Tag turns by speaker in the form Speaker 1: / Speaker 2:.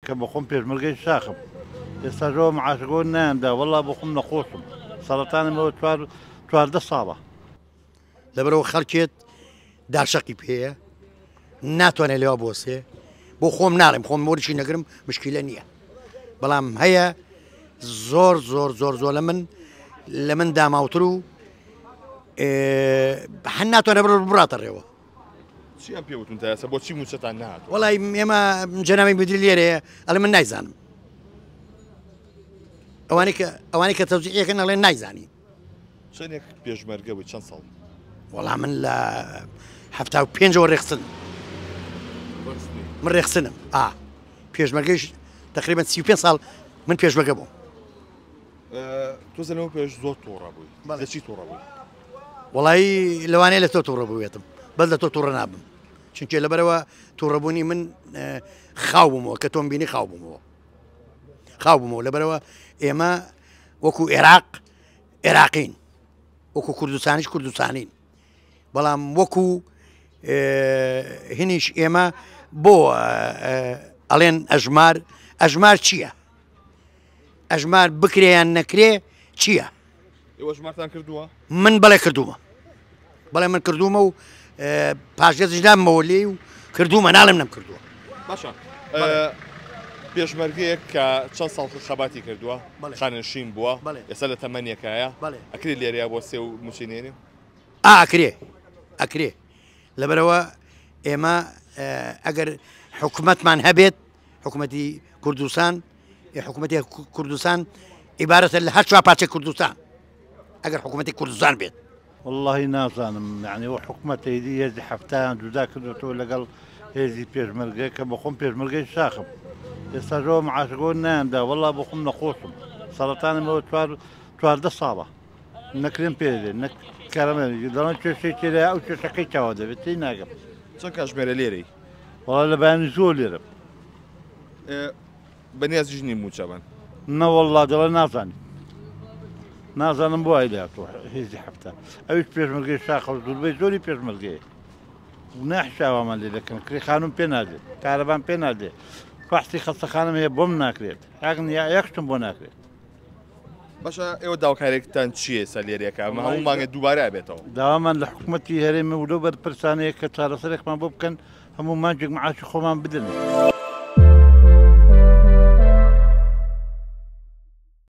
Speaker 1: کە بەخۆم پێشمەرگەی شاخم ئێستاش معاشەکەوە نایاندا وەڵا بۆ خۆم نەخۆشم سەرەتانمەوە 14 ساڵە.
Speaker 2: لەبەرەوە خەڵکێت داشەقی پێیە ناتوانێت لێوا بۆسێ بۆ خۆم ناڵێم خۆم مۆرچی نەگرم مشکیلە نییە بەڵام هەیە زۆر زۆر زۆر زۆر لە من داماوتر و هەن ناتوانێت بڕاتە ڕێوە.
Speaker 3: چیان پێ وتون تا ئێستا بۆچی موچەتان نهاتوە؟
Speaker 2: وەڵای ئێمە جەنابی مدیر لێرەیە ئەڵێ من نایزانم. ئەوانەی کە تەوزیعەکەن ئەڵێن نایزانی.
Speaker 3: چەندێک پێشمەرگە بووی چەند ساڵ؟
Speaker 2: وەڵا من لە 75ەوە ڕێخستن. من ڕێخستنم. پێشمەرگەش تقریبا 35 ساڵ من پێشمەرگە بووم.
Speaker 3: تۆ زەلەوە پێش زۆر تووڕە بووی. لە چی تووڕە بووی؟
Speaker 2: وەڵای لەوانەیە لە تۆ تووڕە بووێتم بەس لە تۆ تووڕە نابم چونکە لەبەرەوە تووڕەبوونی من خاو بوومەوە کە تۆم بینی خاو بوومەوە لەبەرەوە ئێمە وەکو عێراق عێراقین وەکو کوردستانیش کوردستانین بەڵام وەکو هینیش ئێمە بۆ ئەڵێن ئەژمار ئەژمار چییە؟ ئەژمار بکرێ یان نەکرێ چییە؟
Speaker 3: ئێوە ژمارتان کردووە؟
Speaker 2: من بەڵێ کردوومە بەڵێ من کردوومە و پاشگەزیش نامەوە لێی و کردوومە ناڵێم نەم کردووە.
Speaker 3: باشە پێشمەرگەیەک کە چەند ساڵ خەباتی کردووە خانەنشین بووە ئێستا لە تەمەنێکایە ئەکرێ لێرەیە بۆ سێ و موچەی نێنێ؟
Speaker 2: ئەکرێ ئەکرێ لەبەرەوە ئێمە ئەگەر حکومەتمان هەبێت حکوومەتی کوردستان حکوومەتی کوردستان عیبارەتە لە هەر چوار پارچەی کوردستان ئەگەر حکوومەتی کوردستان بێت.
Speaker 1: واللهی نازانم یعنی ئەو حکوومەتە ئیدی هێزی هەفتایان جودا کردوێتەوە لەگەڵ هێزی پێشمەرگە کە بەخۆم پێشمەرگەی شاخم ئێستاش معاشەکەوە نایاندا وەڵا بۆ خۆم نەخۆشم سەرەتانمەوە 14 ساڵە نەکرێم پێ دێ نەک کارەمە دەڵێن کێشەی تێدایە ئەو کێشەکەی چاوە دەبێت تێی ناگەم.
Speaker 3: چەند کاتژمێرە لێرەی؟
Speaker 1: وەڵا لە بەیانی زۆر لێرەم.
Speaker 3: بەنیازیش نیم موچە بن؟
Speaker 1: نەوەڵڵا دەڵێ نازانین نازانم بۆ ئای لاتوە هێزی هەفتە ئەویش پێشمەرگەی شاخە و زۆربەی زۆری پێشمەرگەیە ناحشاوامان لێ دەکەن کرێ خانم پێ نادێت کارەبان پێ نادێت فەحسی خەستەخانەم هەیە بۆم ناکرێت یەک شتم بۆ ناکرێت.
Speaker 3: باشە ئێوە داواکارێکتان چییە ئێستا لێرەکە؟ ئەمە هەموو مانگێک دووبارە بێتەوە.
Speaker 1: داوامان لە حکوومەتی هەرێمە و لەو بەرپرسانەیە کە چارەسەرێکمان بۆ بکەن هەموو مانگێک معاشی خۆمان بدەن.